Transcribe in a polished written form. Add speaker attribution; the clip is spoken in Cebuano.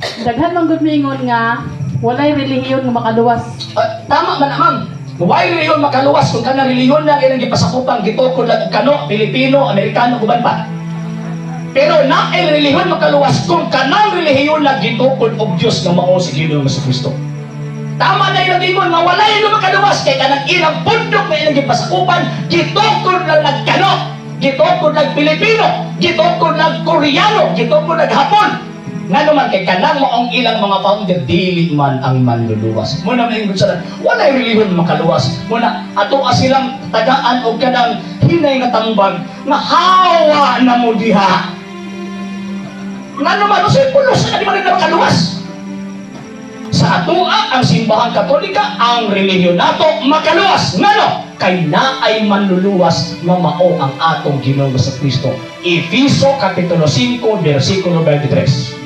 Speaker 1: Daghan man gud miingon nga walay relihiyon nga makaluwas.
Speaker 2: Tama man na, ma'am. Why relihiyon makaluwas kung kanang relihiyon lang ilang gipasakupang gitukod lang og kano, Pilipino, Amerikano, uban pa. Pero naay relihiyon makaluwas kung kanang relihiyon lang gitukod og Dios nga mao si Ginoong Kristo. Tama na ilang ingon nga walay nga makaluwas kay kanang ilang bundok na ilang gipasakupan gitukod lang nagkano, gitukod lang Pilipino, gitukod lang Koreano, gitukod lang Hapon. Nga naman kay kanang maong ilang mga founder dili man ang manluluwas. Muna maingon sila, walay relihiyon makaluwas. Muna ato silang tagaan og kanang hinay nga tambag nga hawa na mo diha. Nga naman usay pulos na di man rin makaluwas. Sa atoa ang Simbahang Katolika, ang relihiyon nato makaluwas. Ngano? Kay naay manluluwas nga mao ang atong Ginoong sa Kristo. Efeso Kapitulo 5, versikulo 23.